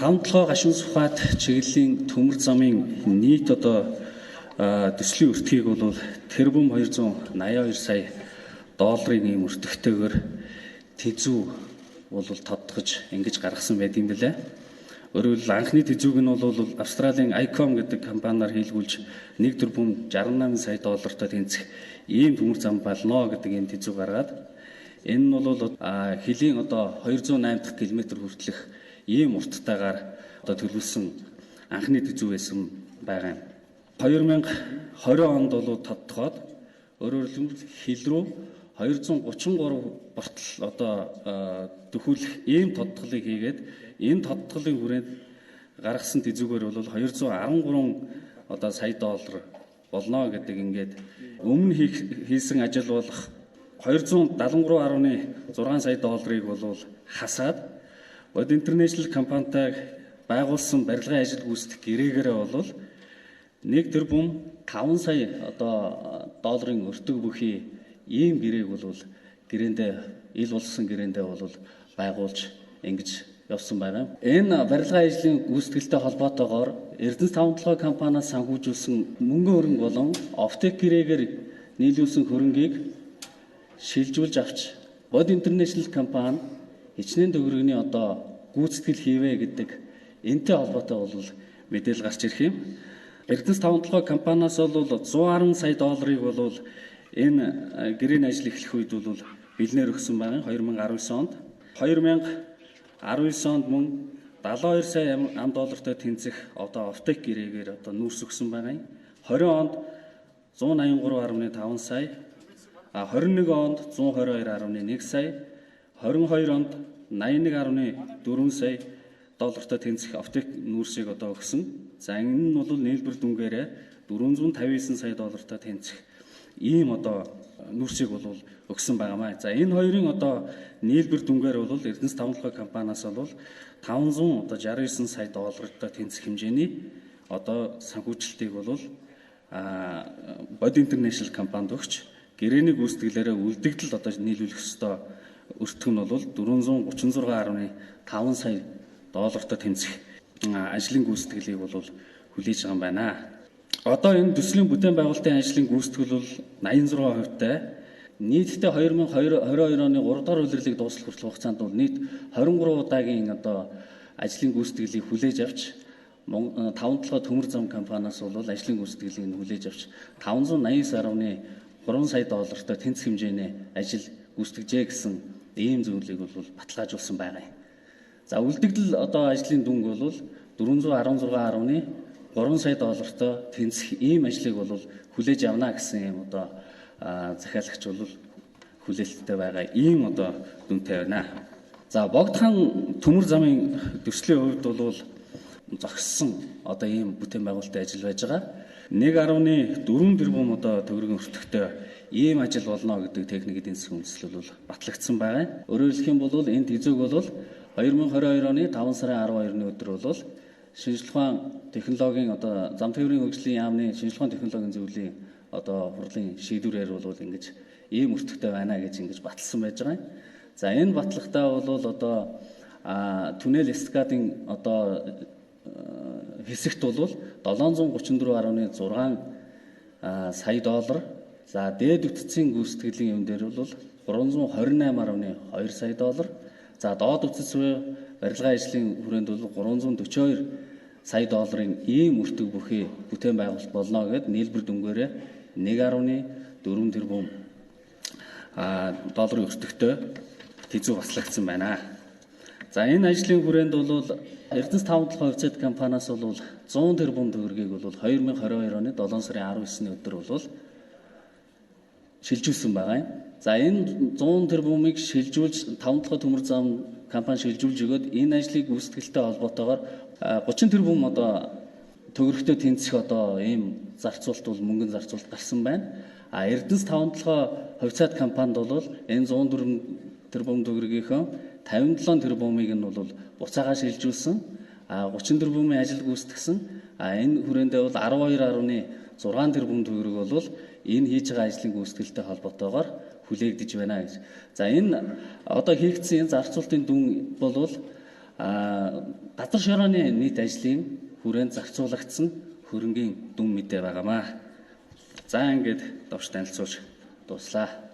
5 толгой Гашуун Сүхбат чиглэлийн төмөр замын нийт одоо төслийн өртгийг бол тэрбум 282 сая долларын ийм өртөгтэйгээр тэзүү бол тодтогч ингэж гаргасан байт юм билээ. Өөрөөр хэлбэл, анхны тэзүүг нь бол Австралийн ICOM гэдэг компаниар хийлгүүлж 1 тэрбум 68 сая доллартай тэнцэх ийм төмөр зам болно гэдэг ийм тэзүү гаргаад, энэ нь бол хилийн одоо 208 дахь километр хүртэлх ийм урттайгаар одоо төлөвлөсөн анхны тэзүү байсан байгаа юм. 2020 онд бол тодтогоод, өөрөөр хэлбэл, хил рүү 233 бортол одоо дөхүүлэх ийм тодтголыг хийгээд, энэ тодтголын хүрээнд гаргасан тэзүүгээр бол 213 одоо сая доллар болно гэдэг, ингээд өмнө хийсэн ажил болох 273.6 сая долларыг бол хасаад, Бод International компанитай байгуулсан барилгын ажил гүйцэтгэх гэрээгээрээ бол 1 тэрбум 5 сая одоо долларын өртөг бүхий ийм гэрээг бол гэрээндээ, ил болсон гэрээндээ бол байгуулж ингэж явсан байгаа. Энэ барилгын ажлын гүйцэтгэлтэй холбоотойгоор Эрдэнэс 5 толгой компаниас санхүүжүүлсэн мөнгөн хөрөнгө болон Офтек гэрээгээр нийлүүлсэн хөрөнгийг шилжүүлж авч Бод International компани хичнээн төгрөгийн одоо гүйцэтгэл хийвэ гэдэг энтэй холбоотой бол мэдээлэл гарч ирэх юм. Эрдэнэс 5 толгой компаниас бол 110 сая долларыг бол энэ гэрээний ажил эхлэх үед бол бэлнээр өгсөн байгаа 2019 онд. 2019 онд мөн 72 сая ам доллартай тэнцэх одоо Офтек гэрээгээр одоо нүүрс өгсөн байгаа юм. 20 онд 183.5 сая, 21 онд 122.1 сая, 22 онд 81.4 сая доллартай тэнцэх Офтек нүүрсийг одоо өгсөн. За, энэ нь бол нийлбэр дүнгээрээ 459 сая доллартай тэнцэх ийм одоо нүүрсийг бол өгсөн байгаамаа. За, энэ хоёрын одоо нийлбэр дүнгээр бол Эрдэнэс 5 толгой компаниас бол 500 одоо 69 сая доллартай тэнцэх хэмжээний одоо санхүүжилтийг бол Бод International компанид өгч, гэрээний гүйцэтгэлээрээ үлдэгдэл одоо нийлүүлэх ёстой өртөг нь бол 436.5 сая доллартай тэнцэх ажлын гүйцэтгэлийг бол хүлээж байгаа юм байна. Одоо энэ төслийн бүтээн байгуулалтын ажлын гүйцэтгэл бол 86% тай. Нийтдээ 2022 оны 3 дахь улирлыг дуусгах хүртэл хугацаанд бол нийт 23 удаагийн одоо ажлын гүйцэтгэлийг хүлээж авч, 5 толгой төмөр зам компаниас бол ажлын гүйцэтгэлийг хүлээж авч 589.3 сая доллартай тэнцэх хэмжээний ажил гүйцэтгэжээ гэсэн ийм зүйлийг бол баталгаажуулсан байгаа юм. За, үлдэгдэл одоо ажлын дүнг бол 416.3 сая доллартай тэнцэх ийм ажлыг бол хүлээж авна гэсэн ийм одоо захиалагч бол хүлээлттэй байгаа ийм одоо дүнтэй байна. За, Богдхан төмөр замын төслийн хувьд бол зогссон одоо ийм бүтээн байгуулалтын ажил байж байгаа. 1.4 тэрбум одоо төгрөгийн өртөгтэй ийм ажил болно гэдэг техник эдийн засгийн үндэслэл бол батлагдсан байгаа. Өөрөөр хэлэх юм бол энэ тэзүүг бол 2022 оны 5 сарын 12-ны өдөр бол шинжлэх ухаан технологийн одоо зам тээврийн хөгжлийн яамны шинжлэх ухаан технологийн зөвлөлийн одоо хурлын шийдвэрээр бол ингэж ийм өртөгтэй байна гэж ингэж баталсан байж байгаа юм. За, энэ батлагтаа бол одоо түнэл эстакадын одоо хэсэгт бол 734.6 сая доллар. За, дээд үтцийн гүйцэтгэлийн юм дээр бол 328.2 сая доллар. За, доод үтц буюу барилгын ажлын хүрээнд бол 342 сая долларын ийм өртөг бүхий бүтээн байгуулалт болно гэд нийлбэр дүнгээрээ 1.4 тэрбум долларын өртөгтэй тэзүү батлагдсан байна. За, энэ ажлын хүрээнд бол Эрдэнэс 5 толгой хувьцаат компаниас бол 100 тэрбум төгрөгийг бол 2022 оны 7 сарын 19-ны өдөр бол шилжүүлсэн байгаа юм. За, энэ 100 тэрбумыг шилжүүлж 5 толгой төмөр зам компани шилжүүлж өгөөд, энэ ажлыг гүйцэтгэлтэй холбоотойгоор 30 тэрбум одоо төгрөгтэй тэнцэх одоо ийм зарцуулалт бол мөнгөн зарцуулалт гарсан байна. А Эрдэнэс 5 толгой хувьцаат компанид бол энэ 104 тэрбум төгрөгийнхөө 57 тэрбумыг нь бол буцаагаа шилжүүлсэн. А 30 тэрбумын ажил гүйцэтгсэн. А энэ хүрээндээ бол 12.6 тэрбум төгрөг бол энэ хийж байгаа ажлын гүйцэтгэлтэй холбоотойгоор хүлээгдэж байна гэж. За, энэ одоо хийгдсэн энэ зарцуулалтын дүн бол Газар шорооны нийт ажлын хүрээнд зарцуулагдсан хөрөнгийн дүн мэдээ байгаамаа. За ингээд довш танилцуулж дууслаа.